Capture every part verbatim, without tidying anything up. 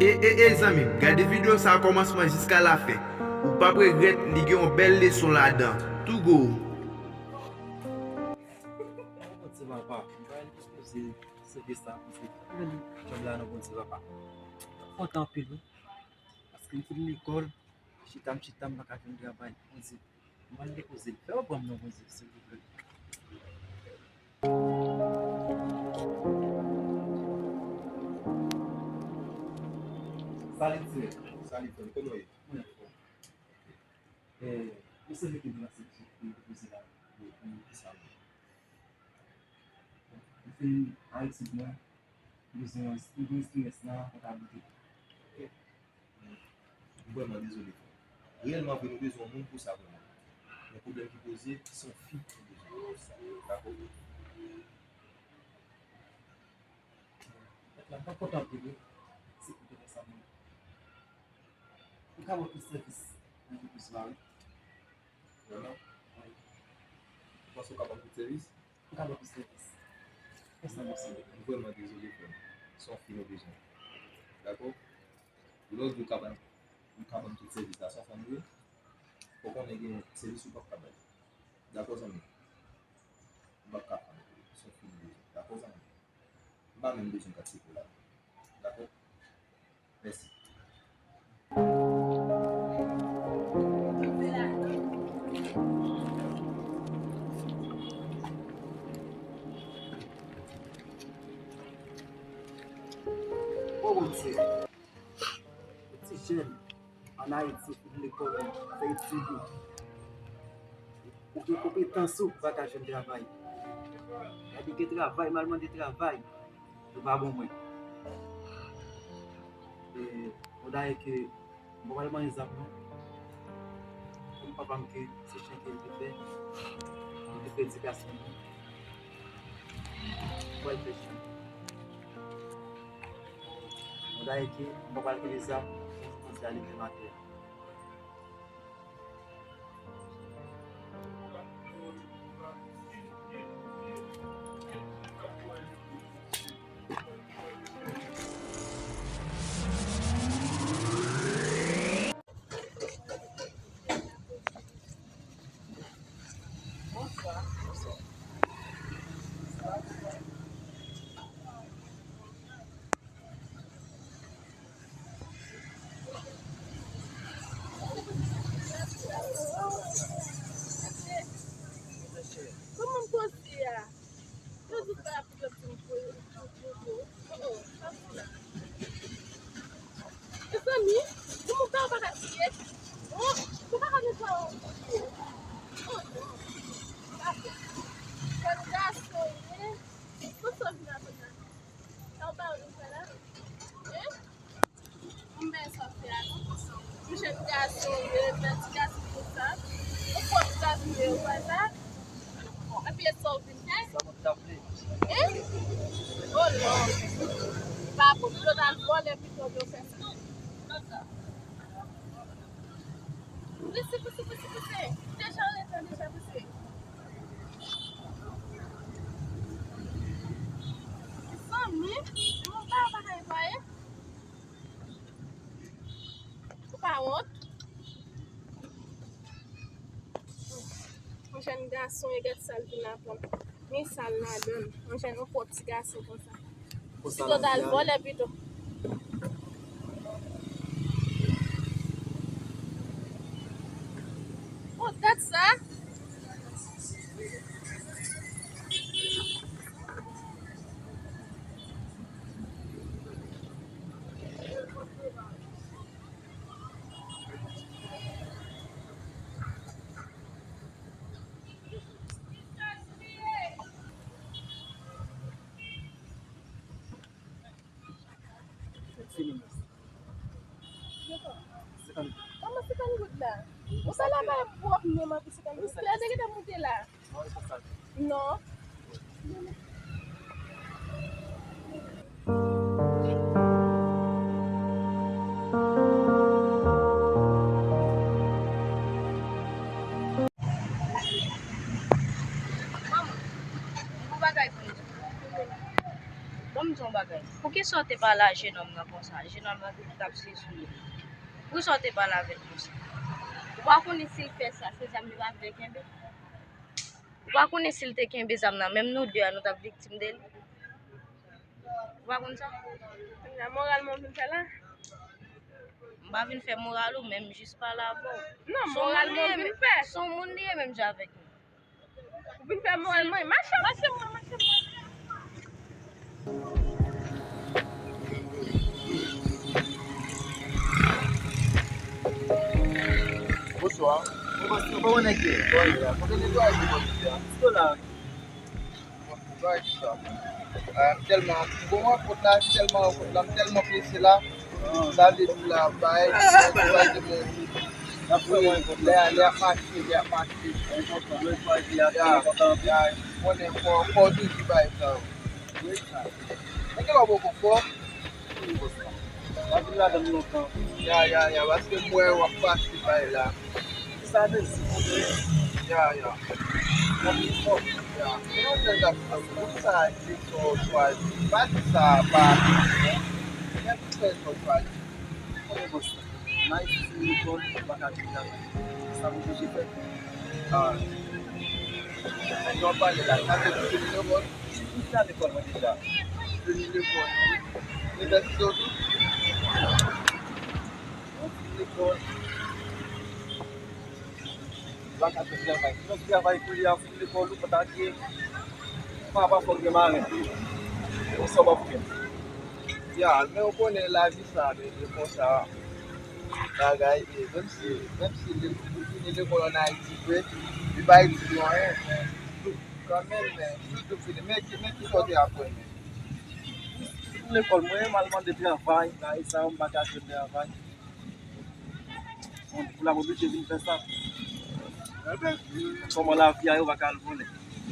E, e, e, zanmi m, gade videyo sa a kòmansman jiska lafen. Ou p ap regrèt, li gen yon bèl leson ladan. Tou gou! Bondye papa, m pa ekspoze sèvis la, paske djòb la nan Bondye papa. Kontan anpil wi. Paske m fin lekòl, chita m chita, m pa ka jwenn travay. Bondye, m al depoze l. Fè yo ban m non, Bondye, silvouplè. Salut, sè. Salut, frè m. Kòman w ye? Mwen anfòm. Eh, ou se lekel de la section ki poze la, eh, pou nou ki sa? Ou fin Ayiti, mwen, bezwen, bezwen strès nan kontablite. Ok. M vrèman dezole, frè. Reyèlman vre, nou bezwen yon moun pou sa vrèman. Men pwoblèm ki poze, se yon fi nou bezwen. Dakò? Mèt la, m pa kontan anpil, wi. Se pou te fè sa, mwen. Ou ka ban plis sèvis nan antrepriz la, wi. Vrèman? Wi. Ou panse ou ka ban m tout sèvis? Ou ka ban plis sèvis. Fè sa, mèsi. M vrèman dezole, frè m. Se yon fi nou bezwen. Dakò? Lòt jou, ou ka ban, ou ka ban m tout sèvis la. Se yon fanm ou ye? Ou konnen gen sèvis ou p ap ka bay. Dakò, zanmi? Ou p ap ka fè anpil. Se yon fi nou bezwen. Dakò, zanmi? M pa menm bezwen kat sipou la. Dakò? Mèsi. O Bondye. Yon ti jèn ann Ayiti, fin lekòl, fè etid li. Ou gen konpetans ou, ou pa ka jwenn travay. Gade gen travay, m al mande travay, yo pa ban mwen. E, yon dayè ke m pa pral manyen zam non. Kòm papa m ke se chen ke l te fè, li te fè edikasyon li. Mwen fè chen. Yon dayè ke m pa pral kenbe zam, pou di ale menm atè. Kòman m poze a? Yo di pa ap di m poze. Oh, oh, sa fou la. Mezanmi, pou moun sa yo pa ka tiye. Oh, yo pa ka gen sa yo. Oh, non. Jèn gason, wi. Pou sa vin apre la. Sa w pa wè nou fè la? Hein? M pa sa fè a non. Yon jèn gason, wi, bèl ti gason konsa. Ou pwòp gason, wi, ou wè sa? Epi e sa w vin fè? Hein? Oh non. Pa bon, yo t al vòlè pito ke w fè sa. Pouse, pouse, pouse, pouse. Deja anreta, deja pouse. Zanmi, nou pa pa netwaye. Ou pa wont? Yon jèn gason, e gad sa l vin aprann. Men sa l ladan l. Yon jèn, yon pwòp ti gason konsa. Pito t al vòlè pito. Oh, dat sa. Fini. Senkant goud. Kòman senkant goud la? Ou pa la bay pwòp menm anpi senkant goud. Kilè te gentan moute la? Non. Manman, yon bagay pou nou. Ban m di yon bagay. Pou ki Poukisa w te pale a jenòm nan konsa? Jenòm nan te t ap sezi sou li. Poukisa w te pale avè l konsa? Ou pa konnen si l fè sa, se zam li pa vle kenbe? Ou pa konnen si l te kenbe zam nan, menm nou de a, nou t ap viktim de li? Ou pa konn sa? Kounya, moralman, w vin fè la? M pa vin fè moral ou, men m jis pale avè w. Non, moralman, w vin fè. Se yon moun li ye menm jan avèk nou. Ou vin fè moral mwen. Mache, mache, mwen, mache, mwen. Bonswa. Kòman, kòman nèg ye? Kòman nèg ye? Kote netwaye ki bò isit la? Sito la. Bon, netwaye ki sa. Ah, m tèlman, bon, rankont la, tèlman rankont la, m tèlman prese la. Sa vle di la, bay, bay de mwen. Lè, lè ap mache, lè ap mache. Ya, ya, konnen fò, fò toujou bay sa yo. Wi, sa. Nèg yo poko fò. Pa vin ladan m lontan. Ya, ya, ya, paske m wè w ap pase bay la. Sa vle di, ya, ya. Mwen pi fò. Ya. Gen yon jèn gason, poukisa li fè w chwazi? Pa di sa pa apresye, men poukisa li fè w chwazi? Konnen bòs la. Nan Ayiti, si m lekòl, m pa ka jwenn travay. Sa m oblije fè. Ah. Nèg yo ap pale la, sa vle di w fini lekòl? M fini lekòl mwen deja. Fini lekòl. Inivèsite w tou? Mwen fini lekòl. Ou pa ka jwenn travay. Ki lòt travay kounye a, ou fin lekòl, ou pa ta gen. Papa fò gen maren. Ou sa w ap fè? Ya, men ou konnen lavi sa, men e konsa bagay ye. Menm si, menm si li, li fini lekòl ann Ayiti vre, li pa itil nou anyen, men kanmenm, men sitou fini. Men ki, men ki sa w te aprann? Fin lekòl mwen, m al mande travay, nan Ayiti sa yo, m pa ka jwenn travay. Bon, pou la, m oblije vin fè sa. Kòman lavi a, yo pa ka al vòlè.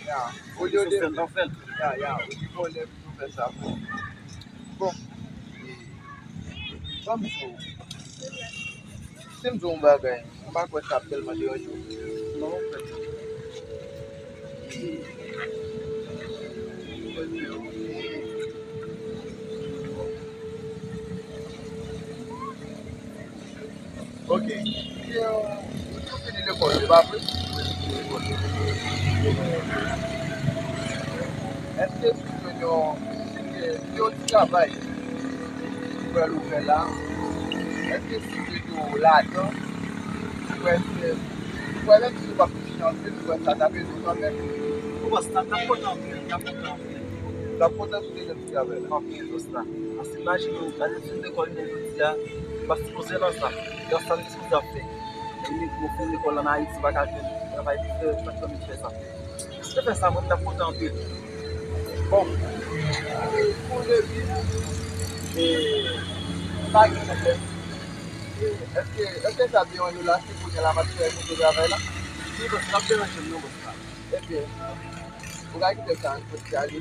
Ya, olye de fè l, nan fè l. Ya, ya, ou di vòlè pou nou fè sa. Bon, ban m di w. Si m di w yon bagay, m pa kwè sa ap tèlman deranje w. Non, frè. Ok. Ou fini lekòl, se pa vre? Èske si w jwenn yon, si w jwenn yon ti travay, ou wè l ou fè la, èske si w jwenn yon ladan, ou wè se, ou wè menm si w p ap Chans, ou wè sa t ap ede w kanmenm. Ou wè sa t ap kontan anpil, t ap kontan anpil. T ap kontan si w te jwenn ti travay la. Anpil, bòs la. Paske imajine w, gade fin lekòl li jodi a, li pa sipoze nan sa. Gade sa li sipoze ap fè. Li, li fin lekòl ann Ayiti, pa ka jwenn travay pou fè, li pa t anvi fè sa. Si w te fè sa, mwen, m t ap kontan anpil. Bon, pou depi, e, pa gen pwoblèm. E, èske, èske sa byen w la? Kounye a la, m ap fè kote travay la. Wi, bòs, n ap deranje m non, bòs la. Ebyen, ou ka kite sa, n sot ki ale.